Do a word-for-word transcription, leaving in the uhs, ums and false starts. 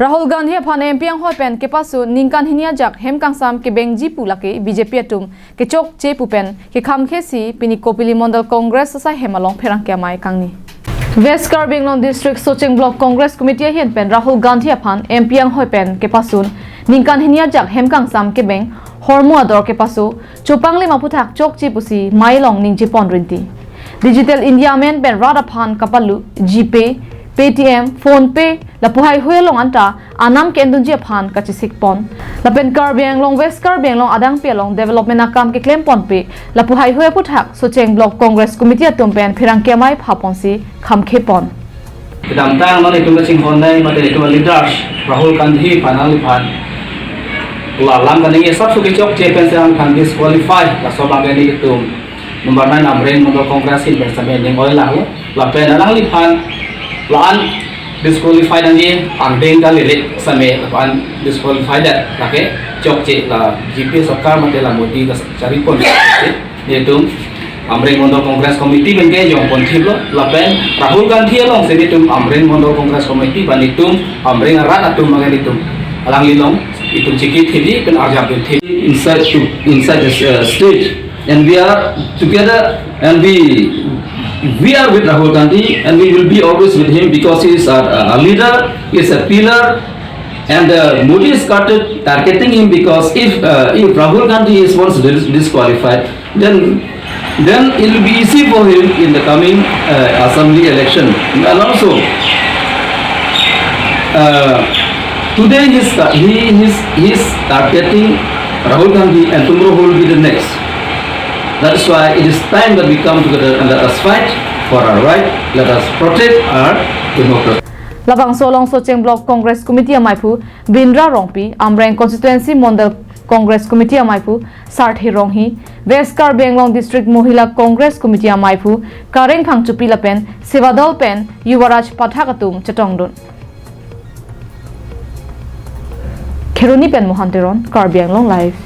Rahul Gandhi aphan M P anghoi pen kepasun ningkan hini ajak hem kangsam kebengji pu lake B J P atum kechokche pu pen kekhamkhe si pini Kopili Mondal Congress asai hem along pherangke amei kangni. West Karbi Anglong District Socheng Block Congress Committee ahin pen Rahul Gandhi aphan M P anghoi pen kepasun ningkan hini ajak hem kangsam kebeng hormu ador kepaso chopanglim aphuthak chokche pusi mei along ningje pon rinti. Digital India amen pen rat aphan kapalu GPay, Paytm, PhonePe, lapu haihui along anta anam ke-endunji aphan kachesik pon. Lapen Karbi Anglong West Karbi Anglong adangpi along development akam keklem ponpe lapu haihui aphuthak Socheng Block Congress Committee atum pen pherangke amei pha ponsi khamkhe pon. Kedamtang non itum kachinghon nai mate itum leaders Rahul Gandhi aphan, nangliphan la alam kaningje asapso kechokche pensi nangliphan disqualify, laso abang ke nelitum number nine Amreng Mondal Congress ahin pen sitame ning oi lang lo. Lapen nangliphan la-an disqualify nangji angdeng kalilik sitame la-an disqualify det, lake chokche la B J P sorkar mate la Modi kachari pon. Nelitum Amreng Mondal Congress Committee pen ke jong pon thip lo, lapen Rahul Gandhi alongsi nelitum Amreng Mondal Congress Committee pen nelitum Amreng arat atum abang ke nelitum alangli along itum chiki thip pen arjap dun thip. Inside to, inside the uh, state, and we are together, and we we are with Rahul Gandhi, and we will be always with him because he is a, a leader, he is a pillar, and uh, Modi started targeting him because if uh, if Rahul Gandhi is once dis- disqualified, then then it will be easy for him in the coming uh, assembly election. And also, uh, today he's, he he's, he's targeting Rahul Gandhi, and tomorrow who will be the next. That is why it is time that we come together and let us fight for our right. Let us protect our democracy. Labangso along Socheng Block Congress Committee ameiphu Bindra Rongpi, Amreng Constituency Mondal Congress Committee ameiphu Sarthe Ronghi, West Karbi Anglong District Mohila Congress Committee ameiphu Kareng Phangchopi lapen Sevadol pen Yuvaraj Pathak atum chetongdun. Kheroni pen Mohan Teron, Karbi Anglong Live.